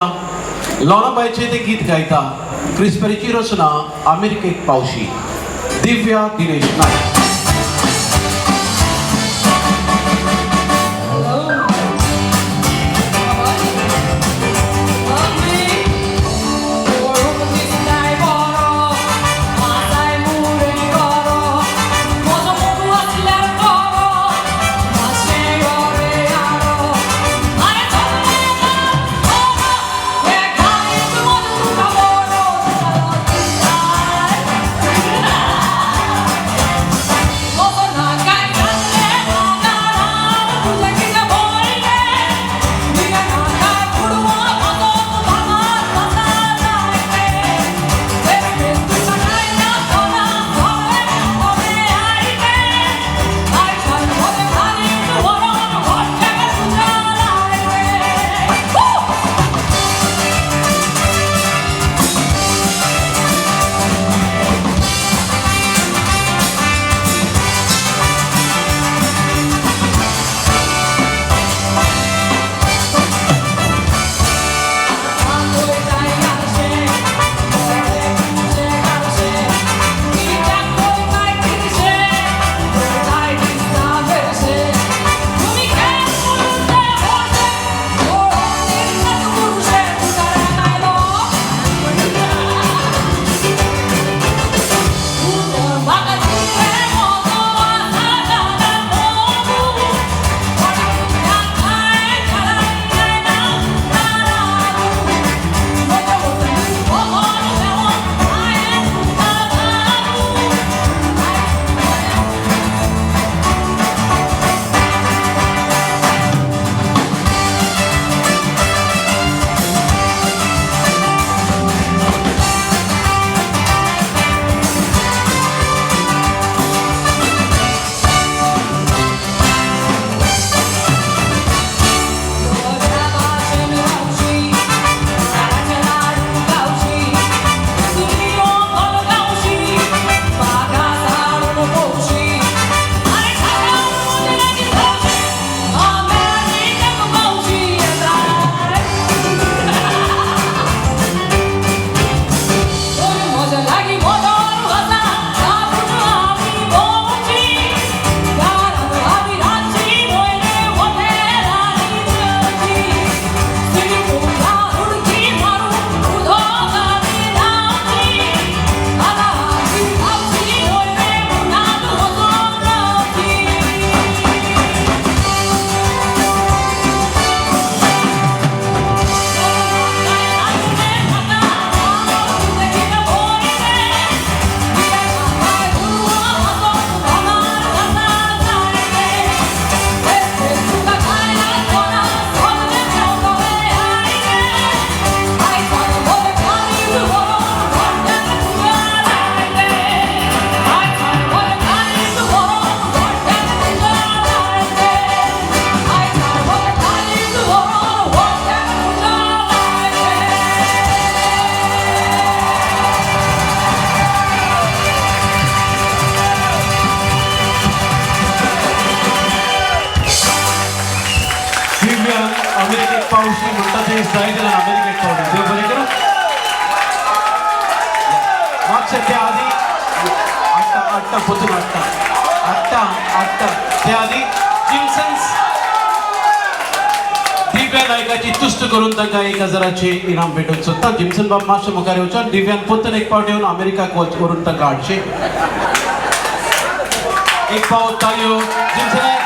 लोनाबायचें तें गीत गायता क्रिस्परीची रचना अमेरिकेक पावशी दिव्या दिनेश नायक. अमेरिकेक पावशी म्हणटा ते जायते जाण अमेरिकेक पावले. देव बरें करूं. मातशें त्या आदी आट्टा आट्टा पोतून आट्टा आट्टा आट्टा त्या आदी जिम्सन्स दिव्या नायकाची तुस्त करून तांकां 1000 इनाम भेटोवंक सोदता. जिम्सन बाब मातशें मुखार येवचो. दिव्यान पोतून एक पावट येवन अमेरिकाक वच व्हरून तांकां हाडचें. एक पावट ताळयो जिम्सनाक.